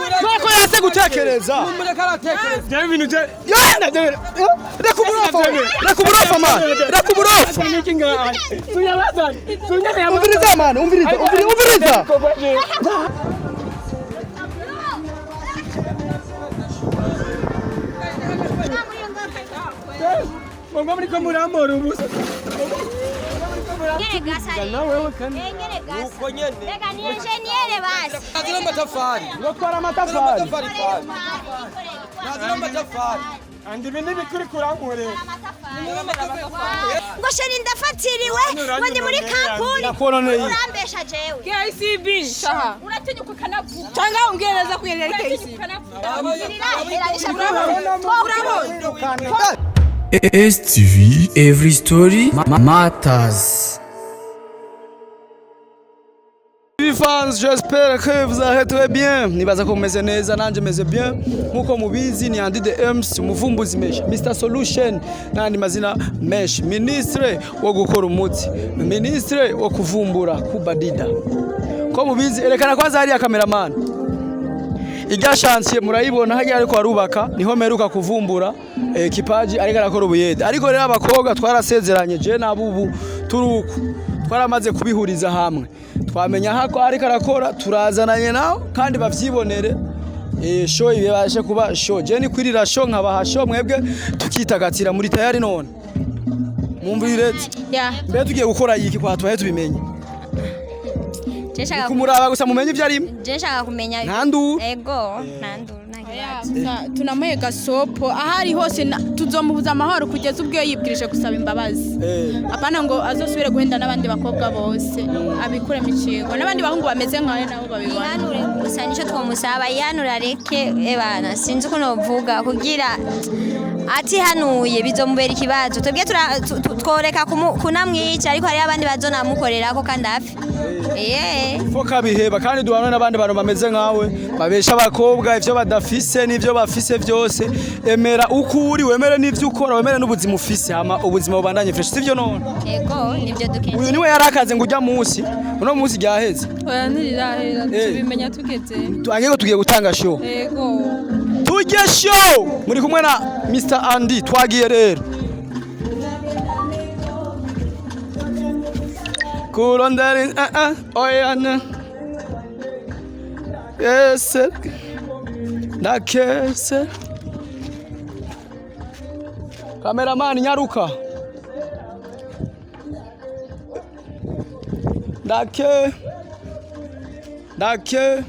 Uriya Nuko yase gutekereza. Mureka aratekereza. Jewe ibintu je Ya, ndabyemera. Reka uburofa we. Reka uburofa, man. Reka uburofa. Niki ngaha sunyabazanye sunyabazanye. Umviriza, man, umviriza, umviriza, umviriza. Mwe muriko muramora ubusa. Ngene gasa rero. Nawe kandi Ngene gasa. Uko nyene. Reka ni engineer basi. Nazira amatafari. Batwara amatafari. Amatafari kwani. Nazira amatafari. Andi ibintu bikuri kurankorera. Ngo chéri, ndafatiriwe, ngo ndi muri kampuni. Nakononeye. Urambesha jewe. KCB. Uratinyuka ukanavuga. Cyangwa umbwire neza ko yari KCB. Urabona. STV Every Story Matters. Fans, j'espère que vous allez très bien. Nibaza ko mumeze neza, nanje meze bien. Nkuko mubizi, ni Andy the M's, umuvumbuzi mesh, Mr Solution n'andi mazina mesh, ministre wo gukora umuti, ministre wo kuvumbura kubadida. Ko mubizi, erekana kwanza hariya, cameraman. Irya chantier murayibona hajya ariko arubaka, niho meruka kuvumbura Kipaji ariko arakora ubuyede. Ariko rero abakobwa twarasezeranye, je nabubu turuku twaramaze kubihuriza hamwe, twamenya hako ariko arakora, turazananye nawe kandi bavyibonere. Show ibashe kuba show. Je ni kwirira show, nkabaha show, mwebwe tukitagatira. Muri tayari none? Mumvire. Ya. Mbe tugiye gukora iki kwa tubahe tubimenye? Je nshaka Kumuraba gusa mumenye ivyo arimo. Je nshaka kumenya. Nta nduru. Ego, nta nduru, nta kibazo. Gusa tunamuhe gasopo aho ari hose, tuzomubuza amahoro kugeza ubwo yibwirije gusaba imbabazi. Apana ngo azosubire guhenda n'abandi bakobwa bose, abikuremo ikigo n'abandi bahungu bameze nkawe nabo babibona. Yihanure gusa, nicyo twomusaba, yihanure areke. Ebana, sinzi uko novuga, kugira atihanuye bizomubera ikibazo. Twebwe tworeka kunamwica, ariko hariho abandi bazonamukorerako kandi apfe. Fo kabiheba kandi duhanwe n'abandi bantu bameze nkawe babesha abakobwa ivyo badafise n'ivyo bafise byose. Emera uko uri, wemere n'ivyo ukora, wemere n'ubuzima ufise, hama ubuzima bubandanye fresh, sivyo none? Ego, nivyo dukeneye. Uyu niwe yarakaze ngo ujya munsi, uno munsi ryaheze. Oya, ntirirahera. Tubimenya tugeze. Tuangiye ko tugiye gutanga show. Ego. Tujye show, muri kumwe na Mr Andy. Twagiye rero kurondera oya na yes ndakese. Cameraman, nyaruka. Ndake ndake.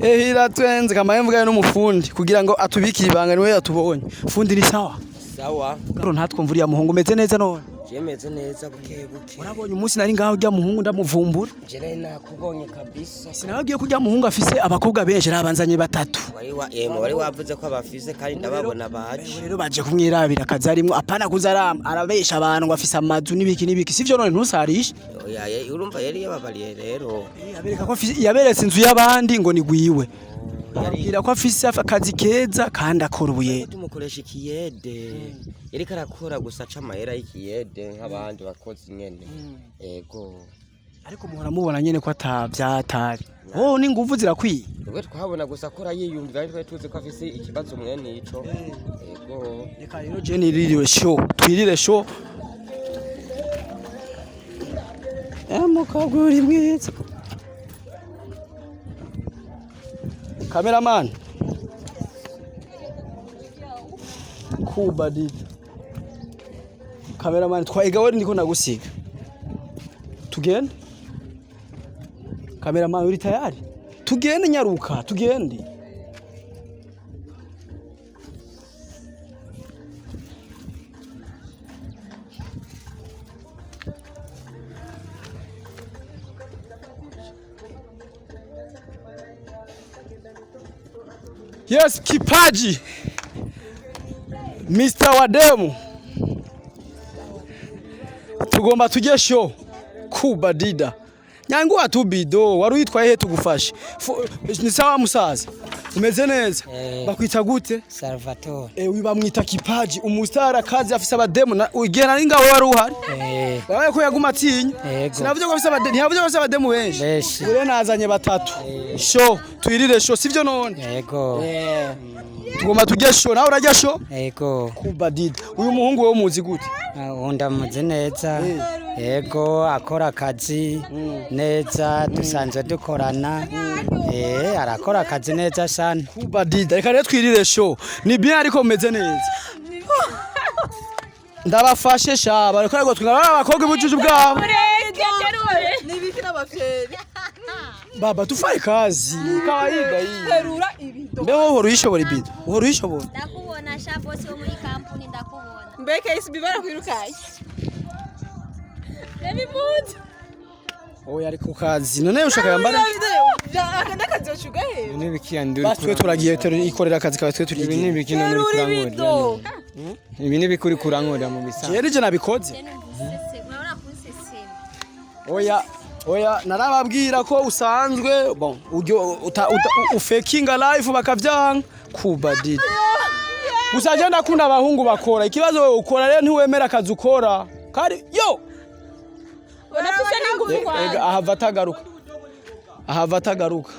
Ehira twenze kamaye mvugaye n'umufundi kugira ngo atubikire ibanga, niwe yatubonye. Fundi, ni sawa? Sawa. Bro, ntatwumva uriya muhungu, umeze neza none? Jemeze neza, buke buke. Urabonye umunsi nari ngaho ujya muhungu ndamuvumbura? Je nari nakubonye kabisa. Sinababwiye ko ujya muhungu afise abakobwa benshi? Arabanzanye batatu. Wari wa emo wari wavuze ko abafise kandi ndababona baje. Rero baje kumwirabira akazi arimwo, apana kuza arabesha abantu ngo afise amazu n'ibiki n'ibiki, sivyo none? Ntusarishe. Oya, urumva yari yababariye rero. Yabereka ko afise, yaberetse inzu y'abandi ngo ni gwiwe, ababwira ko afise akazi keza kandi akora ubuyede. Tumukoresha ikiyede. Yariko arakora gusa aca amahera y'ikiyede nk'abandi bakozi nyene. Ego. Ariko muhora mubona nyene ko atavyatari, oh, n'inguvu zirakwiye. Ubwo twabona gusa akora yiyumvira, ariko twari tuzi ko afise ikibazo mwene ico. Ego. Reka rero je niririwe show, twirire show. Mukobwa uri mwiza. Cameraman. Kuba dida. Cameraman, twaiga we ndiko nagusiga. Tugende. Cameraman, uri tayari? Tugende, nyaruka, tugende. Yes, Kipaji. Mr. Wademu. Tugomba tujye show. Kuba dida. Nyangu atubido, wari uyitwaye he tugufashe? Ni sawa musaza. Umeze neza? Eh. Bakwita gute? Salvatore. Uyu bamwita Kipaji, umustar akazi, afise abademu. Igihe nari ngaho wari uhari. Wabaye ko yaguma atinya. Yego. Sinavuze ko afise abademu, ntiyavuze ko afise abademu benshi. Benshi. Ure nazanye batatu. Show, twirire show, sivyo none? Yego. Tugomba tujye show, nawe urajya show? Yego. Kubadida. Uyu muhungu wewe muzi gute? Ndamuzi neza. Yego, akora akazi neza, dusanzwe dukorana. Arakora akazi neza sana. Kubadida. Reka rero twirire show. Ni bien, ariko mumeze neza. Ndabafashe sha, bariko ariko twingana abakobwa ibujuju bwabo. Nibiki n'abafyeri? Baba, tufanye kazi. Kawaida hii. Terura ibido. Mbe wowe uhora uyishobora ibido? Uhora uyishobora? Ndakubona sha, bosi wo muri kampuni, ndakubona. Mbe KCB barakwirukaye? Nebimuzi. Oya, ari ku kazi. None ushaka yambara? N'akazi bacuga he? N'ibiki Basi twe turagiye ikorera akazi kawe, twe Ibi turigiye. n'ibiki none uri Terura kurankorera? ibido. Ibi n'ibiki uri kurankorera mu bisanzwe? Jewe nije nabikoze. Urabona kunsesema. Oya, oya, narababwira ko usanzwe bon ujyo ufekinga life bakavyanga kubadida. Gusa je ndakunda abahungu bakora. Ikibazo wewe ukora rero ntiwemera akazi ukora. Kari yo. Unafise n'ingufu Ega kwanza. ahava atagaruka. Ahava atagaruka.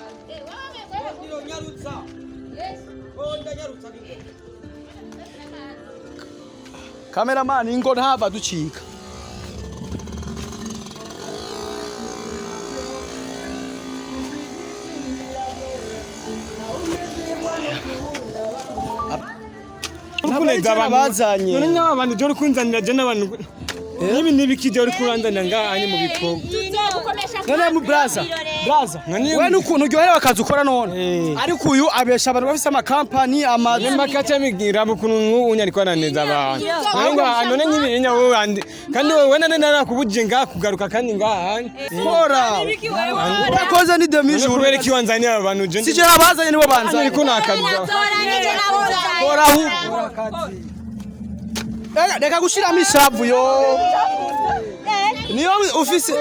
Cameraman, ingo ntava ducika. Ukuneza abantu bazanye. None nk'aba bantu je uri kunzanira, je n'abantu n'ibi n'ibiki je uri kuranzanira ngaha anye mu bikorwa? None mu braza, braza. None We n'ukuntu uryoherewe akazi ukora none. Ariko uyu abesha abantu bafise amakampani, amazu. Nimba kaca migira ukuntu nk'ubu ariko araneza abantu. None ngo none nk'ibi nya wowe andi kandi wowe nane narakubujije ngaha kugaruka kandi ngaha anye. Kora. Urakoze ni demi None jour. kubera iki wanzaniye aba bantu je? Si je nabazanye, nibo banzanye. Ariko nakabiza. Kora ahubwo. Reka gushiramo ishavu yo. Niyo ufise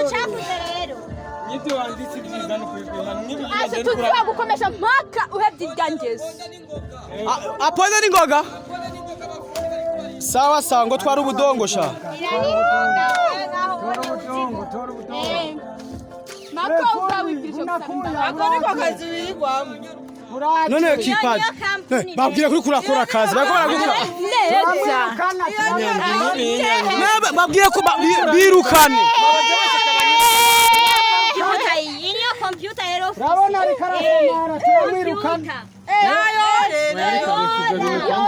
Nibyo wanditse ibyiza no kubipima n'ibi. Ase tuzagukomesha mpaka uhebye irya ngeso. Apoze n'ingoga. Sawa sawa, ngo twari ubudongo sha. Mpaka uzawibwirije gusaba imbabazi. Ako niko kazi wirirwamo. None Kipaji. Babwira kuri kurakora akazi. Bariko baragukora. Neza. Nebe babwiye ko birukane. Iyi niyo computer rero. Urabona ariko arasamara, turamwirukana.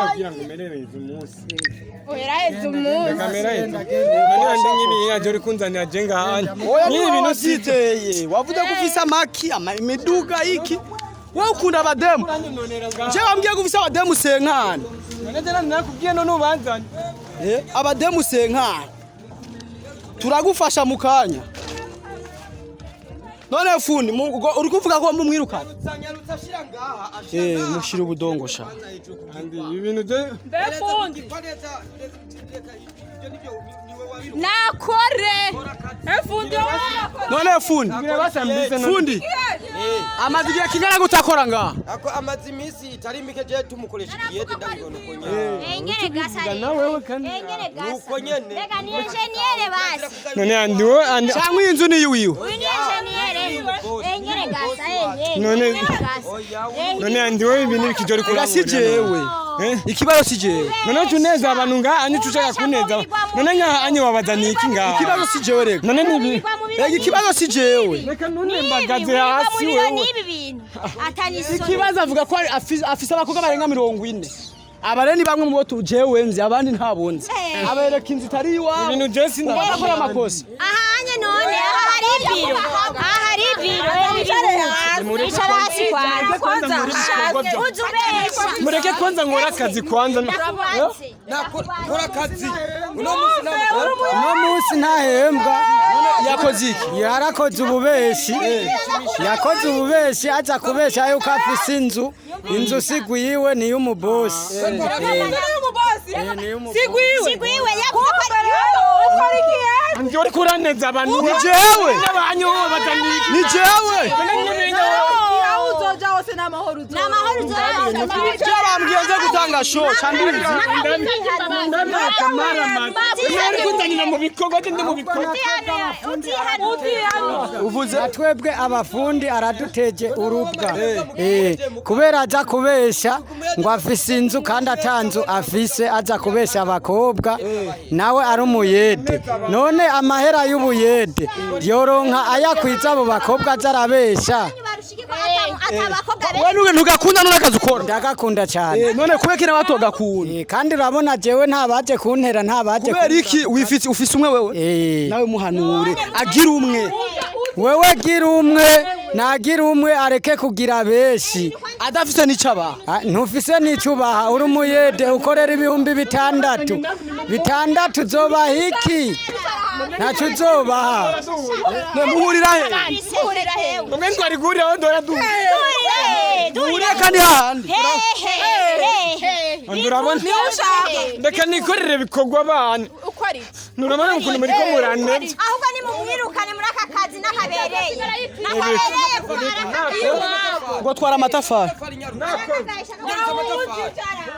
Kugira ngo merereze umunsi. Uheraheze umunsi. Kamera yetu. None andi nk'ibi nya je uri kunzanira je ngaha anye. Oya, N'ibi niwe bintu wavyiteye. Wavuze ko ufise amaki, imiduga iki. Wowe ukunda abademu. Je wambwiye ko ufise abademu senkana. None je nakubwiye none ubanzanye. Abademu senkana. Turagufasha mu kanya. None fundi, uri kuvuga ko mumwirukana? Mushira ubudongo sha. Andi ibi bintu je Mbe fundi. Nakore. Fundi. None fundi. Basambise none. Fundi. Amaze igihe kingana gutakora ngaha? Ako amaze iminsi itari mike je tumukoresha ikiyede, ndabibona uko nyene. Engere gasa Na wewe kandi. Engere gasa. Nuko nyene. Mbega ni enjeniyere basi. None andi wowe andi Cyangwa iyi nzu ni iyiwiwe? Uyu ni enjeniyere. Engere gasa. None- none andi wowe ibi n'ibiki je uri Ega si kurankorera? jewe. Ikibazo si jewe. None uca uneza abantu ngaha anye, uca ushaka kuneza. None ngaha anye wabazaniye iki ngaha? Ikibazo si jewe rega. None nibi Ega ikibazo si jewe. Reka ntunembagaze hasi wewe. N'ibi bintu atani isoni. Ikibazo avuga ko afise abakobwa barenga 40. Aba rero ni bamwe mu bo tujewe nzi, abandi ntabwo nzi. Abereka inzu itari iwabo. Ibintu je sinda. Ubona ko ari amakosa. Ahanye none aha hari ibiro, aha hari ibiro. Icara hasi kwanza, uzi ubesha. Mureke kwanza nkore akazi kwanza. Ndakubatse. Nakora akazi uno munsi namukora. Uno munsi ntahembwa. Yakoze iki? Yarakoze ububeshi. Yakoze ububeshi, aza kubesha yuko afise inzu. Inzu sigwiwe, ni y'umubosi. Sigwiwe yavuze ko ari Andi uri kuraneza abantu. Ni jewe. N'abanyu wowe bazaniye iki? Ni jewe. None nk'ibi nya wowe. hose n'amahoro Ni amahoro uzoronka. Byarambwiye nze gutanga show candizi. Uri kunzanira mu bikorwa, ndi mu bikorwa. Uvuze Na twebwe abafundi araduteje urubwa. Kubera aza kubesha ngo afise inzu kandi atanzu afise, aza kubesha abakobwa nawe ari umuyede. None amahera y'ubuyede yoronka ayakwiza abo bakobwa aza arabesha? Wewe nuge ntugakunda none akazi ukora? Ndagakunda cyane. None kubera ko batogakunda? Kandi urabona jewe ntabaje kuntera, ntabaje. Kubera iki wifite ufise umwe wewe? Nawe muhanure agira umwe. Wewe gira umwe, nagira umwe, areke kugira benshi. Adafise n'icaba. Ah, ntufise n'icubaha, uri umuyede ukorera 6000 bitandatu, uzobaha iki? Ntacyo uzobaha. Ne muhurira he? Mwe twari guhurira aho duhora duhura. Muhurira kandi hahandi. Ndurabona, reka nikorere ibikorwa abana. Uko ari. Nurabona ukuntu muri ko murantebye. Ahubwo nimumwirukane muri aka kazi, n'akabereye n'akabereye Ngo twara amatafari.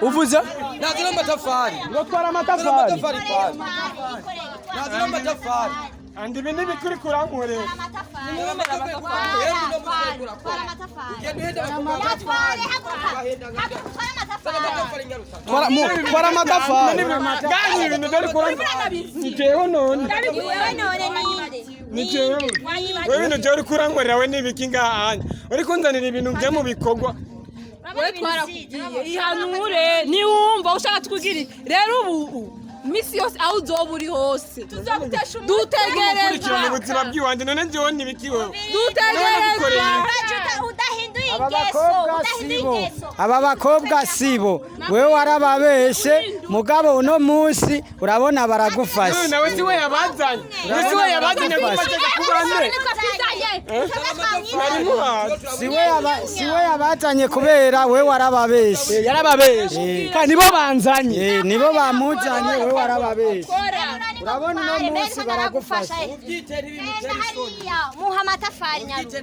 Uvuze? Nazana amatafari. Ngo twara amatafari. Nazana amatafari. Andi ibi ntibikuri kurankorera. Twara twara amatafari. Ganyi ibintu byari kurankorera ni jewe none. Ni jewe. Wewe ibintu byari kurankorera we nibiki ngaha uri kunzanira ibintu byo mu bikorwa? We twarakubwiye ihanure, niwumva ushaka twugiri rero ubu misi yose aho uzoba uri hose dutegerezwa. Kurikirana ubuzima bw'iwanje, none jewe nibiki wewe? Dutegerezwa. Udahinduye Aba ingeso, bakobwa udahinduye sibo. ingeso. Aba bakobwa sibo, wewe warababeshe, mugabo uno munsi urabona baragufashe. Nawe si we yabazanye, nawe si we yabazanye kubateka kubane. Siwe yabazanye kubera we warababeshe. Yarababeshe. Kandi nibo banzanye. Nibo bamuzanye, we warababeshe. Urabona uno munsi baragufashe. Genda hariya muha amatafari nyaruzi.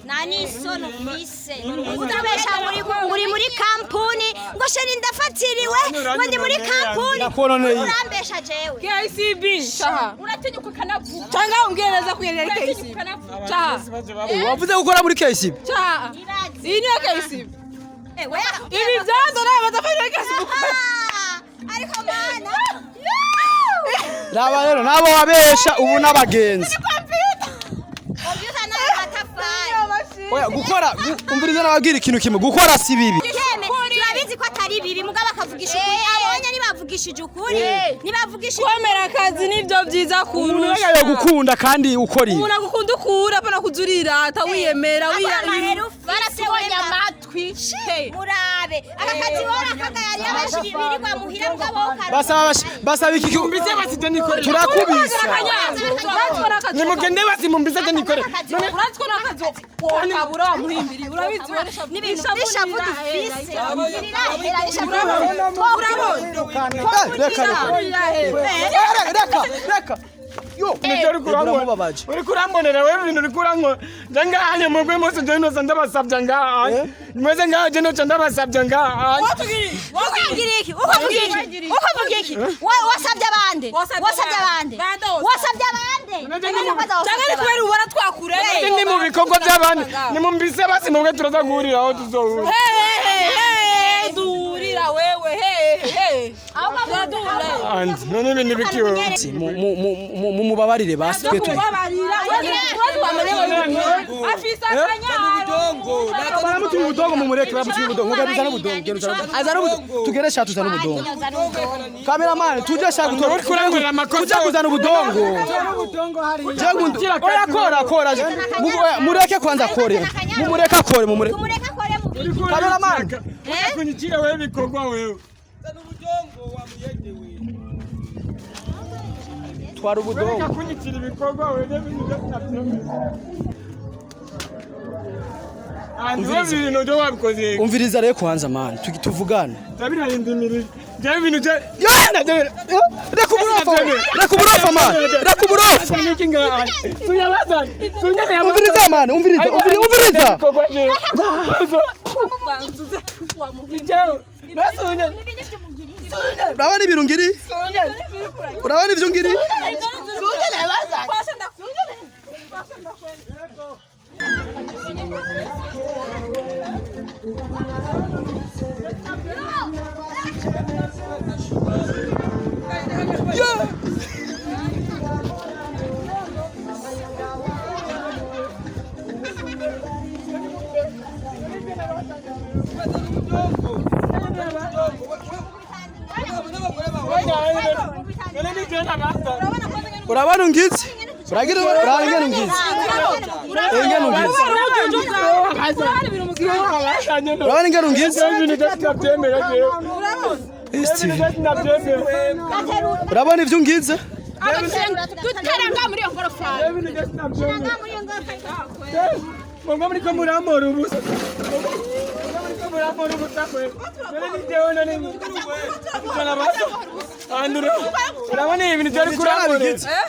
Nta n'isoni ufise, utabesha ngo uri muri kampuni, ngo chéri ndafatiriwe, ngo ndi muri kampuni. Ndakononeye. Urambesha jewe. KCB shaha Uratinyuka ukanavuga. Cyangwa umbwire neza ko yari KCB shaha. Wavuze gukora muri KCB? Shaha, iyi niyo KCB. Eh, wewe. Ibi byanzo nawe amatafari ya KCB. Ariko mana. Raba rero nabo wabesha ubu n'abagenzi. Computer n'amatafari. Oya gukora umviriza nababwira ikintu kimwe, gukora si bibi. Keme, turabizi ko atari bibi, mugabo akavugisha ukuri abonye, ntibavugishije ukuri, ntibavugishije. Kwemera akazi nibyo byiza Umuntu kurusha. yo gukunda kandi ukora ibi. Umuntu agukunda ukura, apana kuzurirata wiyemera wiya. Amahera ufise. Baratubonye amatwi. Murabe aka kazi wora kagayari abenshi birirwa muhira, mugabo wowe. Basaba iki? Mumbise basi je nikorere. Turakubise. Nimugende basi mumbise je nikorere. Urazi ko nakazi wokabura wamuhimbiriye, urabizi wowe. N'ibintu n'ishavu dufise rirahera n'ishavu. Reka reka reka reka. Yo, Ibintu uri kurambona. Uramubabaje. Uri kurambonera wewe ibintu uri kurankora. Je ngahanye mugwe munsi je noza ndabasabye ngahanye. Mweze ngaho je noca ndabasabye ngahanye. Ukavugira iki? Ukavugira iki? Ukavugira iki? Wasabye abandi, wasabye abandi, wasabye abandi. Cyangwa ni kubera ubona twakureye? Ndi mu bikorwa by'abandi. Nimumbise basi mugwe turaza guhurira aho tuzohurira. Duhurira wewe hehe. Andi none ibintu biki wewe? Mumubabarire basi twe turi. Kubabarira wewe afisa akanyaro. Baramutuma ubudongo, mumureke, baramutuma ubudongo, ngo uzane ubudongo, genda uzane ubudongo. Azana ubudongo, tugere shatu uzane ubudongo. Cameraman, tuje shaka gutora. Uri kurangurira amakosa. Tuje kuzana ubudongo. Je ngundu. Oya kora kora. Oya, mureke kwanza kore. Mumureke akore, mumureke. Tumureke akore mu Cameraman. Kunyicira wewe bikorwa wewe. Twara ubudongo. Reka kunyicira ibikorwa wewe n'ibintu byose nabyumvise. Andi wewe ibintu byo wabikoze. Umviriza rero kwanza man, tuvugane. Ndabirahinda imiriro. Jewe ibintu je Reka uburofa, reka uburofa man, reka uburofa. Umviriza man, umviriza, umviriza. Urabona ibintu ngiri? Urabona ibyo ngiri? Urabona ungize? Uragira urabona ungize? Ingene ungize? Urabona ingene ungize? Urabona ivyo ungize? Duteranga muri iyo ngorofani. Mwanga muriko muramora ubusa. Muriko muramora ubusa kwe. None ni jewe none ni. Andura. Urabona ibintu byari kuramora.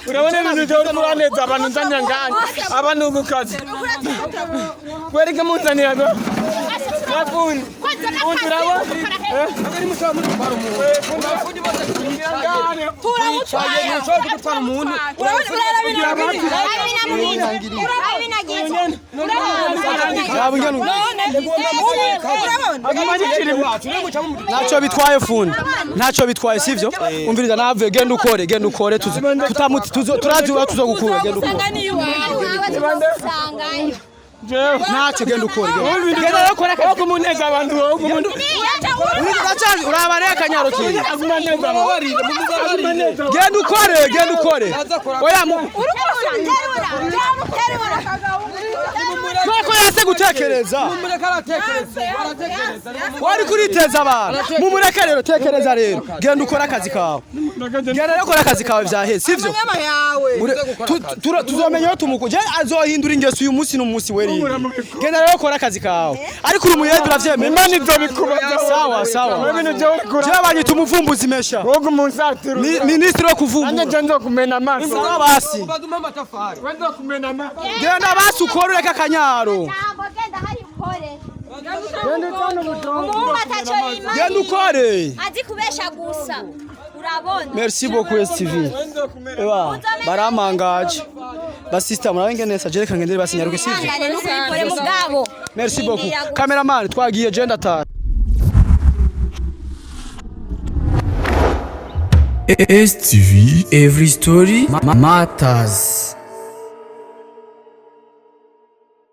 Urabona ibintu byari kuraneza abantu nzanyanganya. Abantu gukazi. Kwereka munzanira go. Nafundi. Urabona? Ari mushobora muri gutwara umuntu. Abafundi bose Turamutwaye. Mushobora gutwara umuntu. Ntacyo bitwaye fundi, ntacyo bitwaye sivyo? Umviriza nave, genda ukore, genda ukore, turazi ura tuzogukura, genda ukore. Ntacyo, genda ukore, genda ukore akazi. Kumuneza abantu wowe umuntu. Uraba reka akanyaro kiwe. Genda ukore, genda ukore. Oya mu Kubera ko yase gutekereza. Wari kuriteza abantu. Mumureke rero, tekereza rero. Genda ukore akazi kawe. Genda rero ukore akazi kawe vyaheze, sivyo? Tuzomenya iyo tumukuje azohindura ingeso uyu munsi n'umunsi weri. Genda rero ukore akazi kawe. Ariko uri umuyede uravyemera. Imana izobikubaza. Sawa sawa. Ibintu byo gukora. Jewe banyita umuvumbuzi mesha. Wowe umunsatira. Minisitiri wo kuvumbura. Nanjye nje nzokumena amaso. Sawa basi. Nzokumena amaso. Genda basi ukore ureke akanyaro. Umuhungu ataco yimariye. Genda ukore. Azi kubesha gusa. Urabona? Merci beaucoup STV. Ewa, baramangaje. Basista murabe neza je reka ngendere basinyaruke sivyo? Ihangane ntukubikore mugabo. Merci beaucoup. Cameraman twagiye je ndataha. STV Every Story Matters.